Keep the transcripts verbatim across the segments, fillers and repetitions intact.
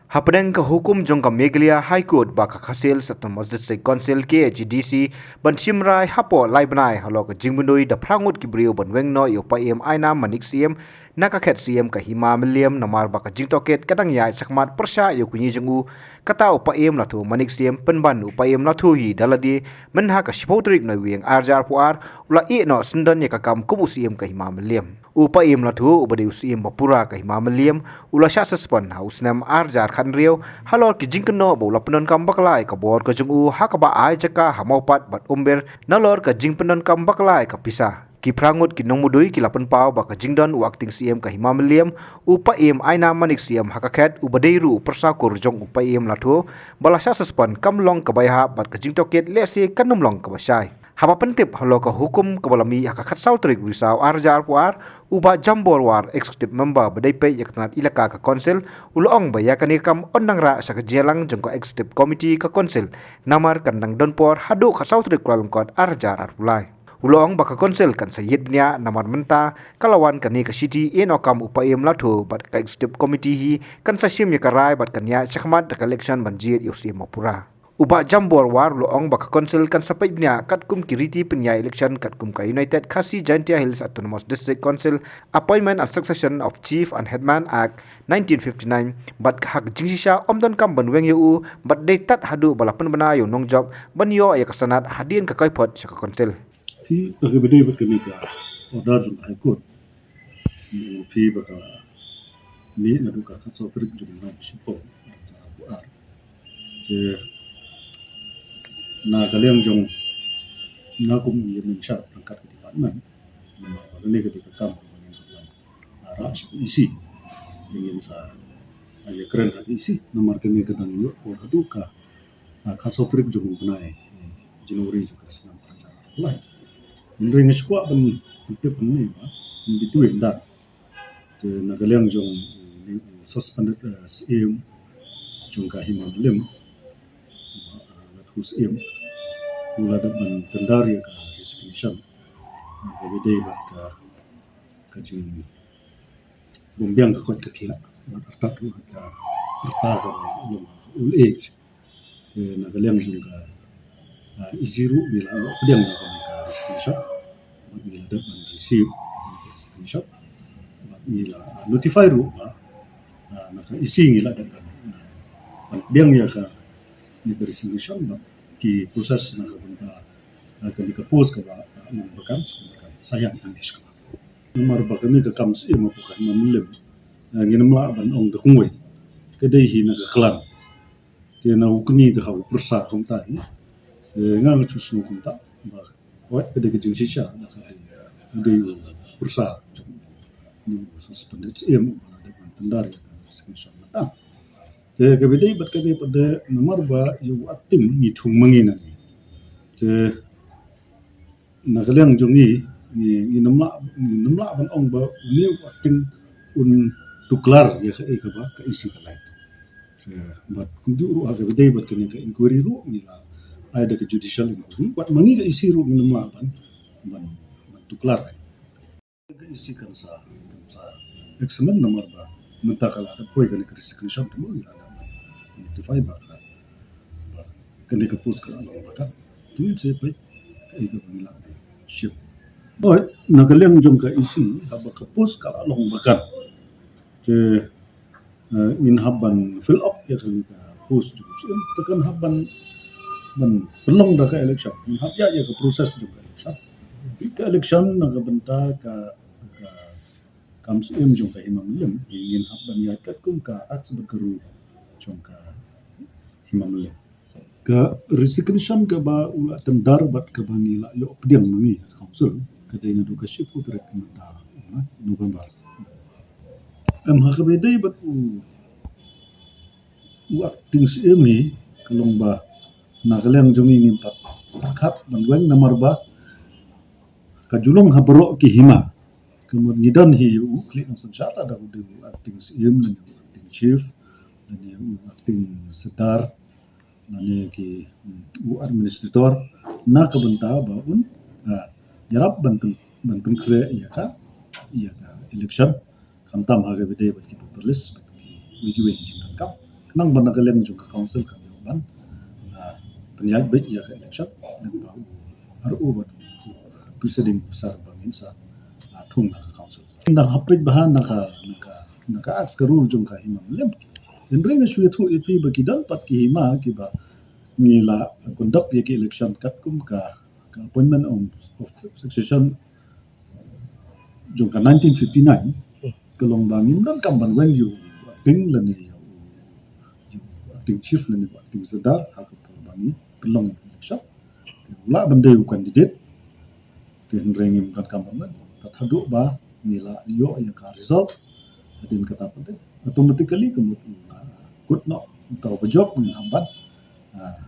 Hapdeng ka hukum jong ka Meghalaya High Court ba ka Khasi Hills Autonomous District Council, K H A D C, ban shim rai hapoh lai bnai halor ka jingmudui da phra ngut ki briew ban weng noh ïa u Paiem Ainam Manik Syiem na ka khet Syiem ka Hima Mylliem, namar ba ka jingtohkit ka dang ïaid shakhmat pyrshah ïa u kñi jong u. Kata u Paiem Lathu Manik Syiem pynban u Paiem Lathu hi da lade, mynha ka shiphew tarik Naiwieng ar hajar arphew ar u la ïeh noh syndon ïa ka kam kum u Syiem ka Hima Mylliem. U Paiem Lathu uba dei u Syiem ba pura ka Hima Mylliem u la shah suspend ha u snem ar hajar khathynriew halor ki jingkynnoh ba u la pyndonkam bakla ïa ka bor ka jong u ha kaba ai jaka ha Mawpat bad Umber nalor ka jingpyndonkam bakla ïa ka pisa. Ki phra ngut ki nongmudui ki la pynpaw ba ka jingdon u Acting Syiem ka Hima Mylliem, u Paiem Ainam Manik Syiem, ha ka khet uba dei ruh u pyrsa kur jong u Paiem Lathu ba la shah suspend kam long kaba ïahap bad ka jingtohkit lehse kan ym long kaba shai. Haba pyntip halor ka hukum kaba la mih ha ka khatsaw tarik Risaw ar hajar arphew ar, u Bah Jambor War, Executive Member ba dei peit ïa ka tnat elaka ka Council, u la ong ba ïa kane ka kam yn nang rah sha ka jingïalang jong ka Executive Committee ka Council, namar kan dang don por haduh khatsaw tarik Kyllalyngkot ar hajar arphew lai. U la ong ba ka Council kan sa ïit bniah namar mynta ka la wan kane ka shithi ïehnoh kam u Paiem Lathu bad ka Executive Committee hi kan sa shim ïa ka rai bad kan ïaid shakhmat da ka election ban jied ïa u Syiem ba pura. U Bah Jambor War u la ong ba ka Council kan sa peit bniah katkum ki riti pynïaid election katkum ka United Khasi Jaintia Hills Autonomous District Council Appointment and Succession of Chief and Headman Act nineteen fifty-nine bad ha ka jingshisha ym donkam ban weng ïa u bad dei tad haduh ba la pynbna ïa u nongjop ban ïoh ïa ka sanad hadien ka kaiphod sha ka Council. Phi, ha kaba ïadei bad kane ka order jong ka High Court, phi, ba ka mih naduh ka khatsaw tarik jong u bnai ba shiphew, ar hajar arphew ar. Te na ka liang jong nga kum u ïa mynshuwa ryngkat ka department, namar ba kane ka dei ka kam kaba ngin hap ban, ah, rah sha ka E C. Te ngin sa, ah, ïakren ha ka E C namar kane ka dang ïoh por haduh ka, ah, khatsaw tarik jong u bnai, eh, January jong ka snem ar hajar arphew lai. Hynrei nga shu kwah ban pyntip hangne ba in between that, te na ka liang jong u, u suspended, eh, Syiem jong ka Hima Mylliem, eh, Lathu Syiem, u la dep ban tender ïa ka resignation, eh, kaba ïadei bad ka, ka jingbymbiang ka koit ka khiah bad artat ruh ka rta kaba long old age. Te na ka liang jong ka, ah, E C ruh ngi la ïoh pdiang ïa kane ka resignation bad ngi la dep ban receive ka resignation bad ngi la, ah, notify ruh ba, ah, na ka E C ngi la dep ban, ah, ban pdiang ïa kane ka resignation bad ki process na ka bynta, ah, kane ka post kaba, ah, long vacant, kaba sa ïaid nangta sha kaba. Namar ba kane ka kam Syiem hapoh ka Hima Mylliem, ah, ngin ym lah ban ong da kumwei, ka dei hi na ka clan. Te na u kñi te ha u pyrsa kumta hi. Te nga nga shu sngew kumta ba wat ka dei ka jingshisha da ka dei u dei u pyrsa jong u suspended Syiem ba la dep ban tender ïa ka resignation mynta. Te kaba ïadei bad kane pat de namar ba ïa u Acting ngi thung ma ngi nangne. Te na ka liang jong ngi, ngi, ngin ym lah, ngin ym lah ban ong ba une u Acting un tuklar ïa kaei kaba ka E C ka lait. Eh, bad kumjuh ruh ha kaba ïadei bad kane ka inquiry ruh ngi la ai da ka judicial inquiry. Bad ma ngi ka E C ruh ngin ym lah ban, ban, ban tuklar. Ka E C kan sa, kan sa examine namar ba mynta ka la dep poi kane ka resignation te mo ngi la dep notify ba ka, ba kane ka post ka la long vacant. Te ngin sa peit kaei kaba ngi lah ban shim. Oi, na ka liang jong ka E C, haba ka post ka la long vacant, te, eh, ngin hap ban fill up ïa kane ka post jong u Syiem, te kan hap ban, ban pynlong da ka election, ngin hap ïaid ïa ka process jong ka election. Ka election na ka bynta ka, ka kam Syiem jong ka Hima Mylliem, ngin hap ban ïaid katkum ka Act bad ka Rule jong ka Hima Mylliem. Ka resignation kaba u la tender bad kaba ngi la ïoh pdiang ma ngi ka Council, ka dei naduh ka shiphew tarik mynta u November. Em, ha kaba ïadei bad u, u Acting Syiem hi, ka long ba na ka liang jong ngi ngim pat pyrkhat ban weng namar ba ka ju long ha baroh ki hima. Ka mut ngi don hi ïa u khlieh nongsynshar, lada u dei u Acting Syiem lane u Acting Chief lane u Acting Serdar lane ki, mm, u administrator, na ka bynta ba un, ah, ïarap ban pyn, ban pynkhreh ïa ka, ïa ka election, khamtam ha kaba ïadei bad ki voter list bad kiwei kiwei ki jingdonkam. Khnang ba na ka liang jong ka council kan ïoh ban, ah, pynïaid beit ïa ka election, lyngba u, ar u bad u presiding officer ba ngin sa, ah, thung na ka council. Nang hapdeng ba ha na ka, na ka, na ka aks ka rule jong ka hima Mylliem. Hynrei nga shu ïathuh ïa phi ba ki don pat ki hima kiba ngi la conduct ïa ki election katkum ka, ka appointment of, of succession jong ka nineteen fifty-nine, ka long ba ngim donkam ban weng ïa u acting lane ïa u, ïa u acting chief lane u acting Sirdar ha ka por ba ngi pynlong election. Te u lah ban dei u candidate. Te hynrei ngim donkam ban weng. Tad haduh ba ngi la ïoh ïa ka result, hadien kata pat de automatically ka mut u la kut noh uta uba jop, ngin hap ban, ah,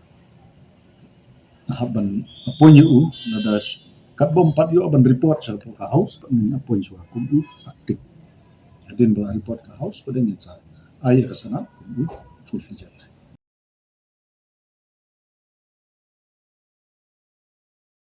hap ban appoint ïa u, lada sh-, katba ym pat ïoh ban report sha ka House, pat ngin appoint shuwa kum u acting. Hadien ba la report ka House, pat ngin sa ai ïa ka Senate kum u full fledged.